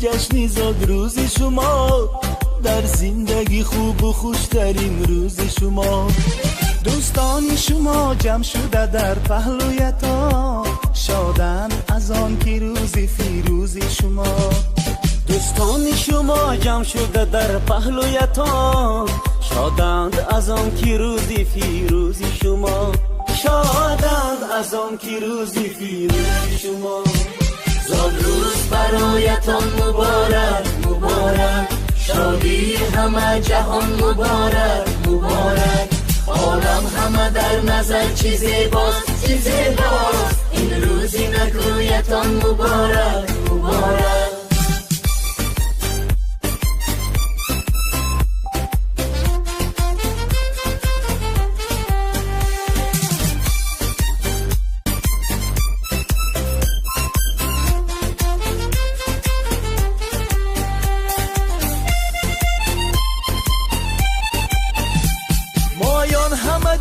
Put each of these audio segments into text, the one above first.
ҷашни зодрӯзи шумо, дар зиндагӣ хубу хуштарин рӯзи шумо. Дӯстони шумо ҷамъ шуда дар паҳлӯятон, шоданд аз он ки рӯзи фирӯзи шумо. Дӯстони шумо ҷамъ шуда дар паҳлӯятон, шоданд аз он ки рӯзи фирӯзи шумо. Шоданд аз он ки рӯзи фирӯзи шумо. Зодрӯз бароятон муборак, муборак, шодии ҳама ҷаҳон муборак, муборак. Олам ҳама дар назар чӣ зебост, чӣ зебост. Ин рӯзи накӯятон муборак, муборак.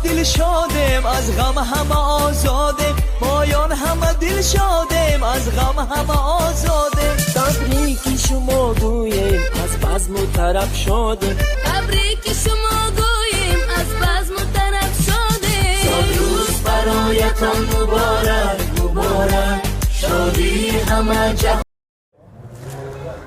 Дилшодем аз ғам ҳама озодем, моён ҳама дилшодем аз ғам ҳама озодем. Табрики шумо гӯем аз базму тараб шодем, табрики шумо гӯем аз базму тараб шодем. Зодрӯз бароятон муборак, муборак, шодии ҳама ҷаҳон.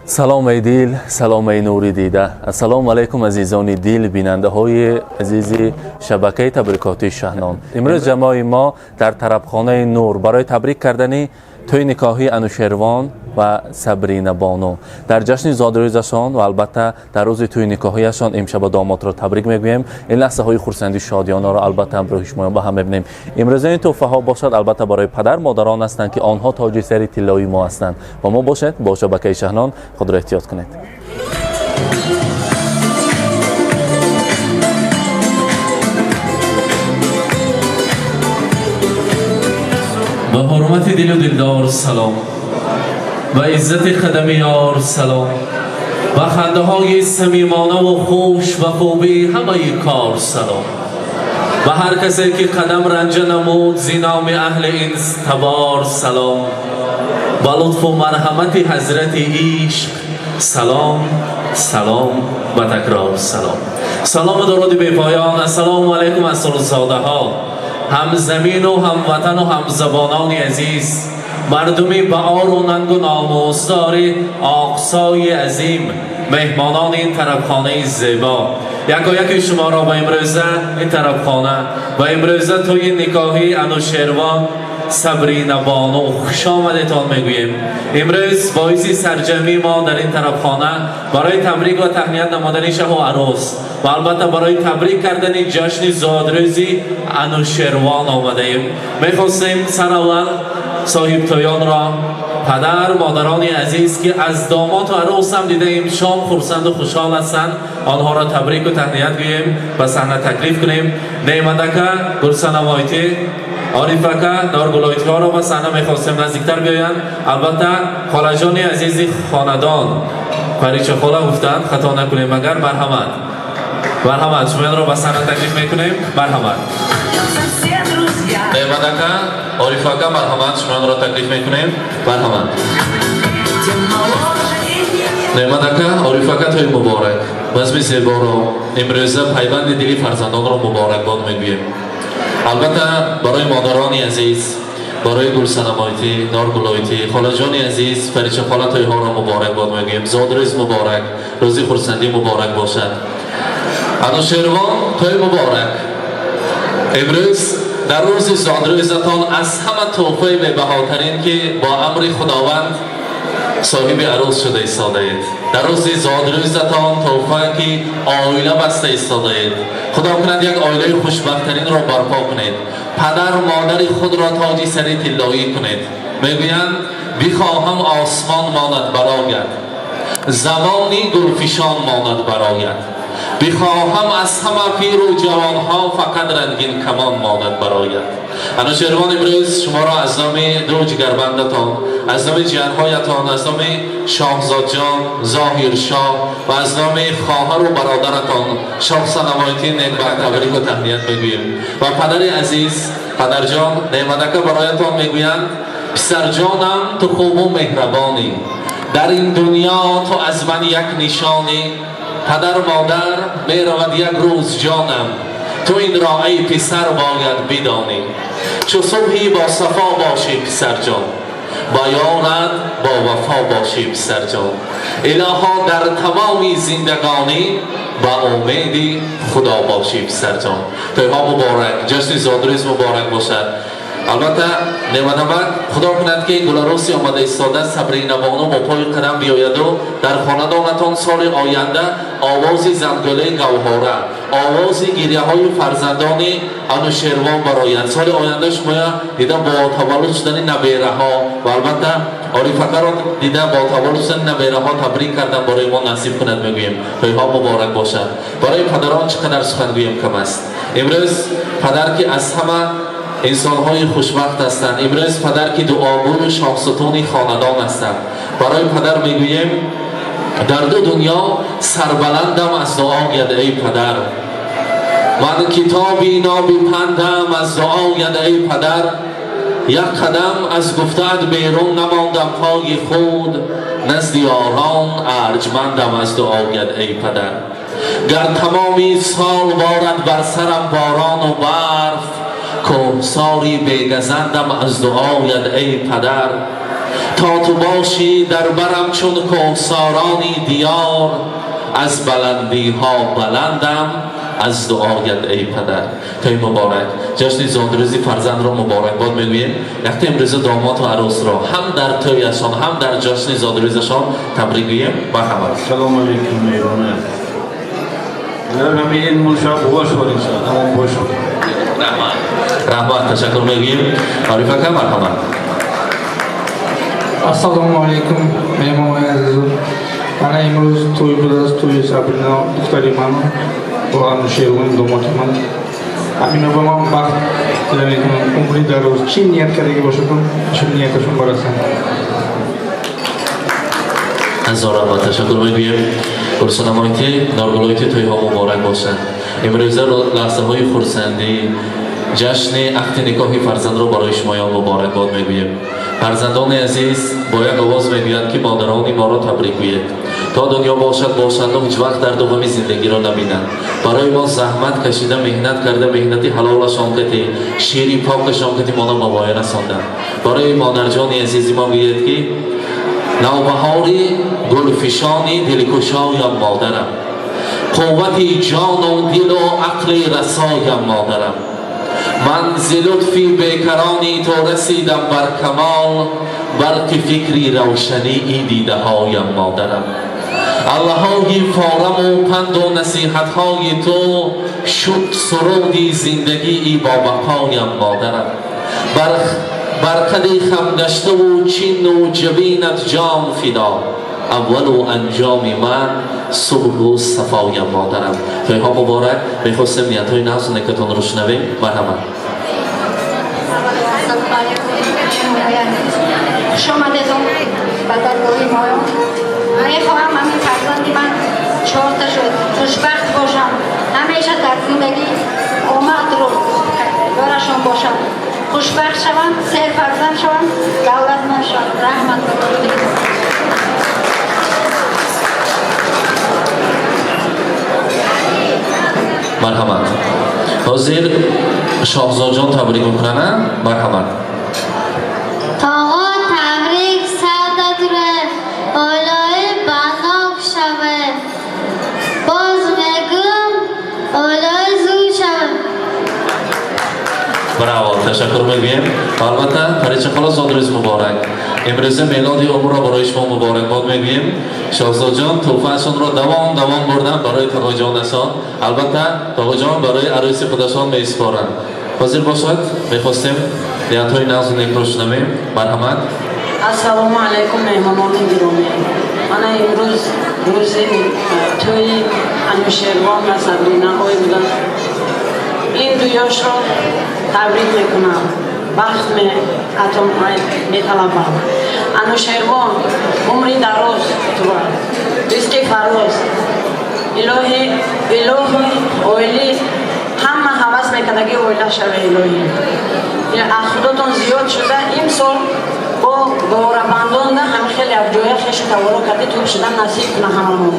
Салом эй дил, салом эй нури дида. Ассалому алайкум, азизони дил, бинандаҳои азизи шабакаи табрикотии Шаҳнон. Имрӯз ҷамои мо дар тарабхонаи Нур барои табрик кардани тӯи никоҳии Анушервон ва Сабрина Бону дар ҷашни зодрӯзашон ва албатта дар рӯзи тӯи никоҳияшон имшаба домодро табрик мегӯем. Ин лаҳзаҳои хурсанди шодиёнаро албатта ҳамроҳи шумоён ба ҳам мебинем. Имрӯза ин тӯҳфаҳо бошад албатта барои падар модарон ҳастанд, ки онҳо тоҷи сари тиллоии мо ҳастанд. Бо мо бошед, бо шабакаи Шаҳнон, худро эҳтиёт кунед. Ба ҳурмати дилу дилдор салом, ба иззати қадами ёр салом, ба хандаҳои самимонаву хуш, ба хубии ҳамаи кор салом, ба ҳар касе ки қадам ранҷа намуд зи номи аҳли ин табор салом, ба лутфу марҳамати ҳазрати ишқ салом, салом ба такрор салом. Салому дуруди бепоён. Ассалому алайкум, асрзодаҳо, ҳамзамину ҳамватану ҳамзабонони азиз, мардуми баору нангу номусдори Оқсои азим, меҳмонони ин тарабхонаи зебо. Якояки шуморо ба имрӯза ин тарабхона ва имрӯза тӯи никоҳии Анушервон Сабрина Бону хушомадетон мегӯем. Имрӯз боиси сарҷамъии мо дар ин тарабхона барои табрик ва таҳният намудани шаҳу арӯс ва албатта барои табрик кардани ҷашни зодрӯзи Анушервон омадаем. Мехостем сараввал соҳибтоёнро, падар модарони азиз, ки аз домоту арӯсам дидаем шом хурсанду хушҳол ҳастанд, онҳоро табрику таҳният гӯем, ба саҳна таклиф кунем. Неъматака, Гулсанамойтӣ, Орифака, Норгулойтиҳоро ба саҳна мехостем наздиктар биёянд. Албатта холаҷони азизи хонадон Паричахола гуфтанд, хато накунем агар, марҳамат, марҳамат, шумоёнро ба саҳна таклиф мекунем. Марҳамат, Неъматака, Орифака, марҳамат, шумоёнро таклиф мекунем. Марҳамат, Неъматака, Орифака, тӯи муборак. Базми зеборо, имрӯза пайванди дили фарзандонро муборакбод мегӯем. Албатта барои модарони азиз, барои Гулсанамойтӣ, Норгулойтӣ, холаҷони азиз Фаричахола тӯйҳоро муборакбод мегӯем. Зодрӯз муборак, рӯзи хурсандӣ муборак бошад. Анушервон, тӯй муборак. Имрӯз дар рӯзи зодрӯзатон аз ҳама тӯҳфаи бебаҳотарин, ки бо амри Худованд соҳиби арӯс шуда истодаед, дар рӯзи зодрӯзатон тӯҳфа, ки оила баста истодаед. Худо кунад як оилаи хушбахттаринро барпо кунед, падар модари худро тоҷи сари тиллоӣ кунед. Мегӯянд: бихоҳам осмон монад барояд, замони гулфишон монад барояд, бихоҳам аз ҳама пиру ҷавонҳо фақат рангин камон монад барояд. Анушервон, имрӯз шуморо аз номи ду ҷигарбандатон, аз номи ҷиянҳоятон, аз номи Шоҳзодҷон, Зоҳиршоҳ ва аз номи хоҳару бародаратон Шоҳсанамойтӣ некбахт табрику таҳният мегӯем. Ва падари азиз, падарҷон Неъматака, бароятон мегӯянд: писарҷонам, ту хубу меҳрабонӣ. Дар ин дунё ту аз ман як нишонӣ, падар модар меравад як рӯз ҷонам, ту инро эй писар бояд бидонӣ. Чу субҳи бо сафо бошӣ писарҷон, ба ёрат бо вафо бошӣ писарҷон. Илоҳо дар тамоми зиндагонӣ ба умеди Худо бошӣ писарҷон. Тӯйҳо муборак, ҷашни зодрӯз муборак бошад. Албатта неъматнамак Худо кунад ки гуларуси омада истода Сабрина бону бо пои қадам биёяду дар хонадонатон соли оянда овози зангулаи гавҳора, овози гиряҳои фарзандони Анушервон барояд. Соли оянда шумоя дида бо таваллуд шудани набераҳо ва албатта Орифакаро дида бо таваллуд шудани набераҳо табрик кардан барои мо насиб кунад мегӯем. Тӯйҳо муборак бошад. Барои падарон чӣ қадар сухан гӯем кам аст. Имрӯз падар ки аз ҳама инсонҳои хушбахт ҳастанд, имрӯз падар ки дуогӯю шоҳсутуни хонадон ҳастанд, барои падар мегӯем: дар ду дунё сарбаландам аз дуояд эй падар, ман китоби ноби пандам аз дуояд эй падар. Як қадам аз гуфтаат берун намондам пои худ, назди ёрон арҷмандам аз дуояд эй падар. Гар тамоми сол борад бар сарам борону барф, кӯҳсори бегазандам аз дуояд эй падар. То ту бошӣ дар барам чун кӯҳсорони диёр, аз баландиҳо баландам аз дуояд эй падар. Тӯй муборак, ҷашни зодрӯзи фарзандро муборакбод мегӯем. Якта имрӯза домоду арӯсро ҳам дар тӯяшон, ҳам дар ҷашни зодрӯзашон табрик гӯем. Марҳамат. Салому алейкум, меҳмона. Ҳамин мулшаб бошад, иншоаллоҳ, амон бошад. Раҳмат, раҳмат, ташаккур мегӯем. Ориф ака, марҳамат. Ассалому алайкум, меҳмонони азизу. Мана имрӯз тӯй будааст, тӯи Сабрина духтари ман бо Анушервони домоди ман. Ҳамино ба ман бахт тила мекунам, умри дароз, чӣ ният кардагӣ бошадам, чун нияташон барасам. Ҳазор раҳмат, ташаккур мегӯем. Гулсанамоити норгулоити, тӯйҳо муборак бошад. Имрӯза лаҳзаҳои хурсандӣ, ҷашни ақди никоҳи фарзандро барои шумоён муборакбод мегӯем. Фарзандони азиз бо як овоз мегӯянд ки модарони моро табрик гӯед. То дунё бошад, бошанду ҳеҷ вақт дарду ғами зиндагиро набинанд. Барои мо заҳмат кашида, меҳнат карда, меҳнати ҳалолашон кати, шири покашон кати моро ба воя расонданд. Барои модарҷони азизи мо гӯед ки: навбаҳори гулфишони дилкушоям модарам, қуввати ҷону дилу ақли расоям модарам, ман зи лутфи бекарони то расидам бар камол, барқи фикри равшании дидаҳоям модарам. Аллаҳои фораму панду насиҳатҳои ту шуд суруди зиндагии бобақоям модарам. Бар қади хамгаштаву чину ҷабинат ҷон фидо, аввалу анҷоми ман субҳу сафоям модарам. Тӯйҳо муборак. Мехостем ниятҳои нағзу некатонро шунавем. Марҳамат. Хуш омадедон ба даргоҳи моён. Мехоҳам ҳамин фарзанди ман чорта шуд, хушбахт бошам, ҳамеша дар зиндагӣ омадро ёрашон бошам, хушбахт шаванд, серфарзанд шаванд, давлатманд шаванд. Раҳмат. Марҳамат, ҳозир Шоҳзодҷон табрик мекунанд. Марҳамат. Тоғо, табрик садатре, олои банок шаве, боз мегӯм, олои зуд шаве. Браво, ташаккур мегӯем. Албатта, Парича хола, зодрӯз муборак. Имрӯза мелоди умрро барои шумо муборакбод мегӯем. Шоҳзодҷон тӯҳфаашонро давом давом бурданд барои тоғоҷонасон. Албатта, тоғоҷон барои арӯси худашон месупоранд. Ҳозир бошад, мехостем ниятҳои нағзу некро шунавем. Марҳамат. Ассалому алайкум, меҳмонони гиромӣ. Мана имрӯз рӯзи тӯи Анушервон ва Сабрина ой буданд. Ин дуёшро табрик мекунам, бахт металабам. Анушервон, умри дароз тура, ризқи фароз, илоҳи илоҳи оили ҳама ҳавас мекардаги оила шава. Илоҳӣ, аз худотон зиёд шуда имсол бо Боварабандонда ҳами хеле якҷоя хешу таворо карди тӯб шудан насиб куна ҳамамон.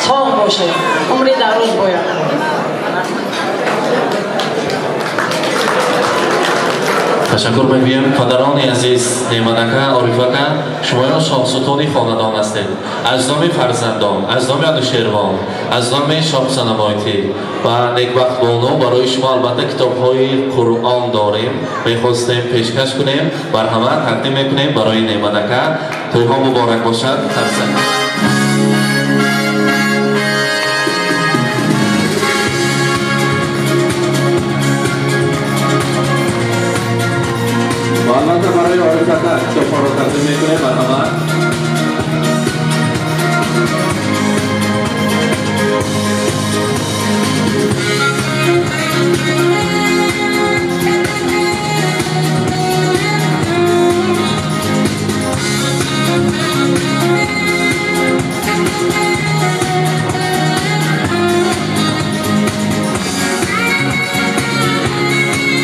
Соғ бошед, умри дароз бояд. Ташаккур мегӯем, падарони азиз, Неъмат-ака, Ориф-ака, шумоён шоҳсутуни хонадон ҳастед. Аз номи фарзандон, аз номи Анушервон, аз номи Шоҳсанамойтӣ ва Некбахтбону барои шумо албатта китобҳои Қуръон дорем, мехостем пешкаш кунем, марҳамат тақдим мекунем барои Неъмат-ака. Тӯйҳо муборак бошад. Фарзанд албатта барои Ориф-ака китобҳоро тақдим мекунем, марҳамат.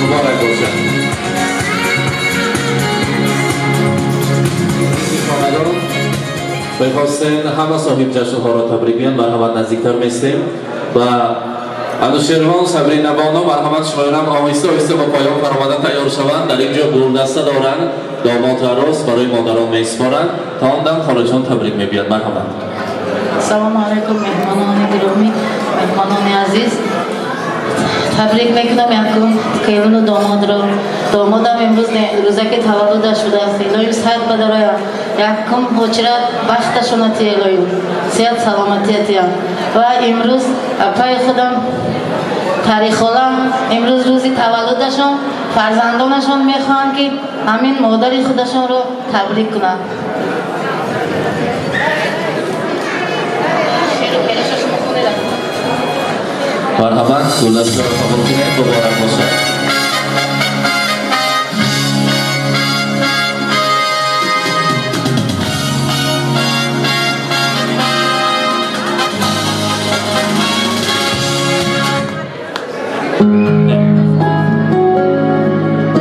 Муборак бошад. Мехостем ҳама соҳиб ҷашнҳоро табрик гӯянд, марҳамат наздиктар местем ва Анушервон, Сабрина бону, марҳамат шумоёнам оҳиста оҳиста ба поён фаромада тайёр шаванд. Дар ин ҷо гулдаста доранд, домод ва арӯс барои модарон месупоранд. То он дам хориҷон табрик мегӯянд. Марҳамат. Ассалому алайкум, меҳмонони гиромӣ, меҳмонони азиз. Табрик мекунам якум келину домодро. Домодам имрӯз рӯзаки таваллудаш шудааст. Илоҳим сиҳат бадарояд. Якум ҳоҷират бахташона тия, илоҳим сиҳат саломатия тия. Ва имрӯз апаи худам Тарихолам имрӯз рӯзи таваллудашон, фарзандонашон мехоҳанд ки ҳамин модари худашонро табрик кунанд. Марҳамат, гулдастаро қабул кунед, муборак бошад.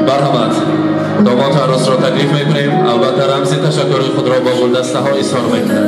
Марҳамат, домод арӯсро таклиф мекунем. Албатта рамзи ташаккури худро бо гулдастаҳо изҳор мекунад.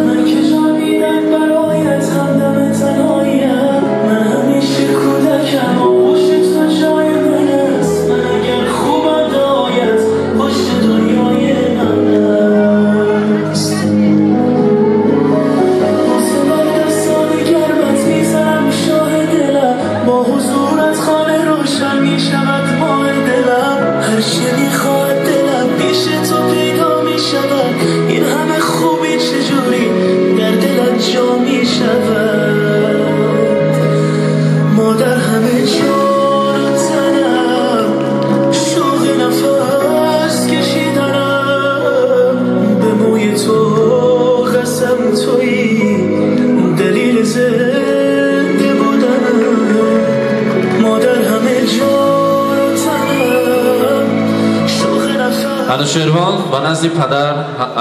Анушервон, ба назди падар,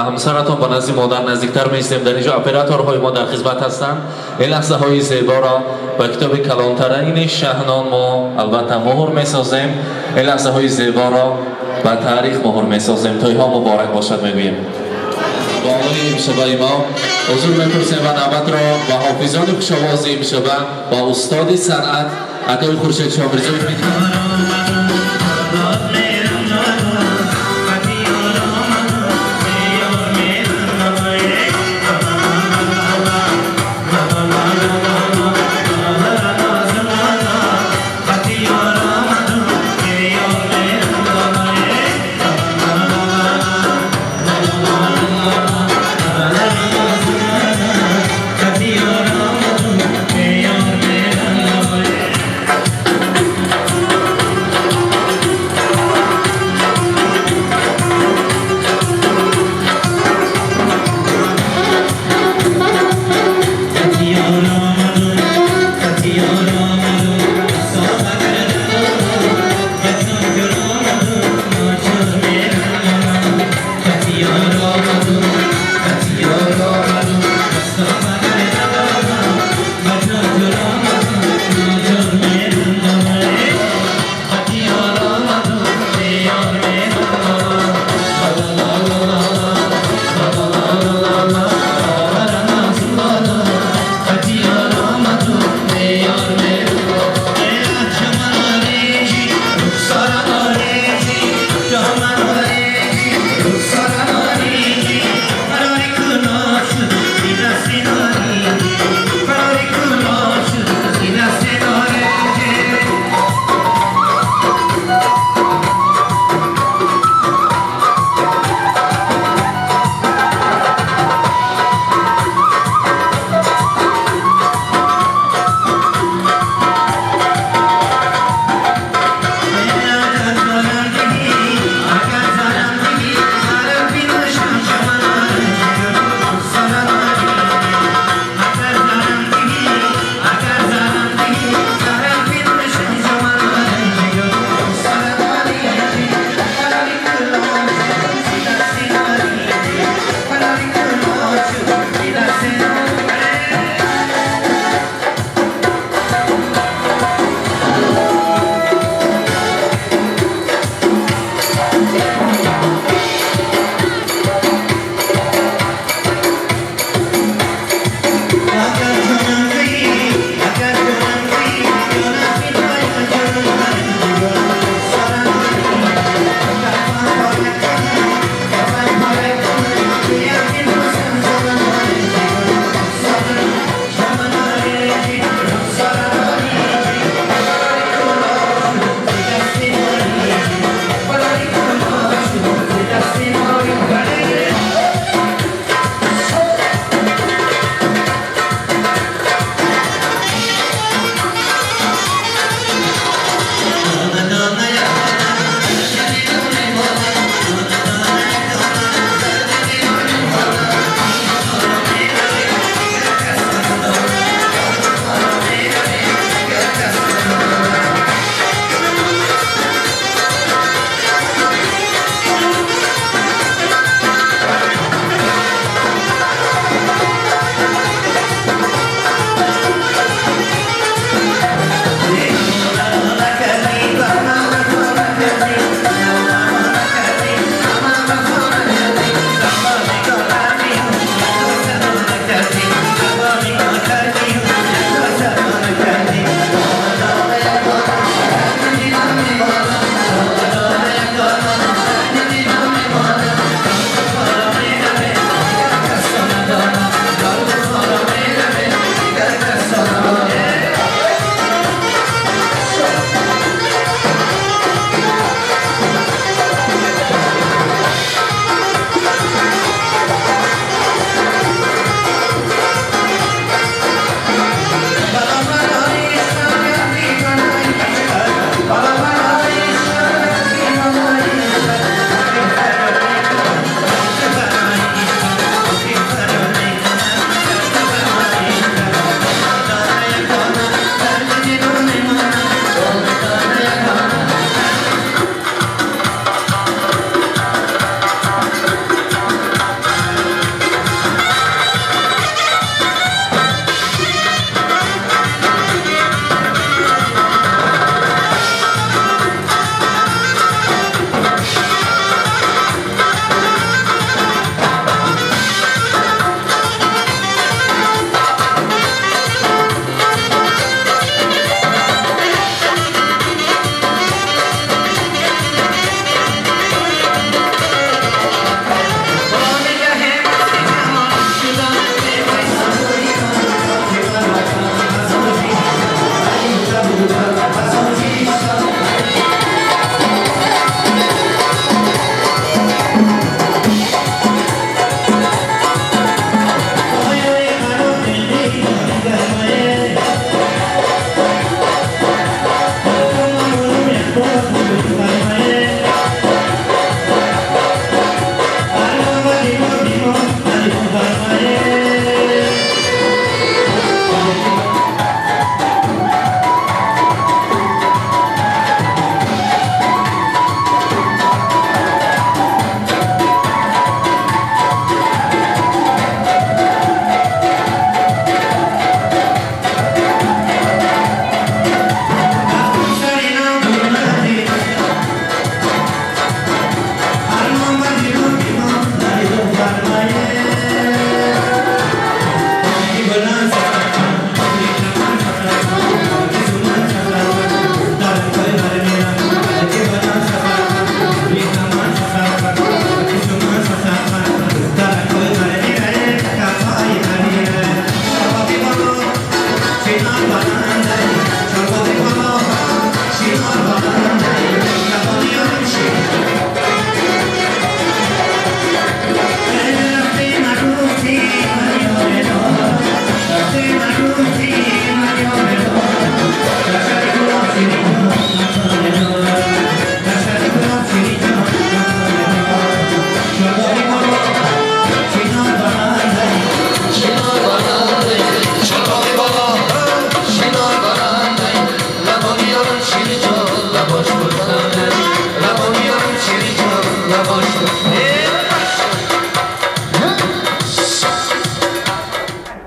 ҳамсаратон ба назди модар наздиктар меистем. Дар инҷо операторҳои мо дар хизмат ҳастанд. Ин лаҳзаҳои зеборо ба китоби калонтарини шаҳнон мо албатта муҳр месозем. Ин лаҳзаҳои зеборо ба таърих муҳр месозем. Тӯйҳо муборак бошад мегӯем. Бонуи имшабаи мо ҳузур мепурсем ва навбатро ба ҳофизони хушовози имшаба, ба устоди санъат акои Хуршед Шомирзоев медиҳем.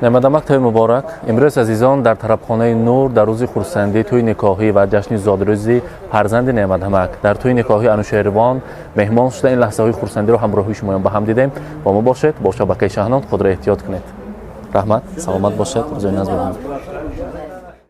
Неъматамак, тӯй муборак. Имрӯз, азизон, дар тарабхонаи Нур, дар рӯзи хурсандӣ, тӯи никоҳӣ ва ҷашни зодрӯзи фарзанди Неъматамак, дар тӯи никоҳи Анушервон меҳмон шуда, ин лаҳзаҳои хурсандиро ҳамроҳи шумоён ба ҳам дидем. Бо мо бошед, бо шабакаи Шаҳнон. Худро эҳтиёт кунед. Раҳмат, саломат бошед. Рӯзои назм.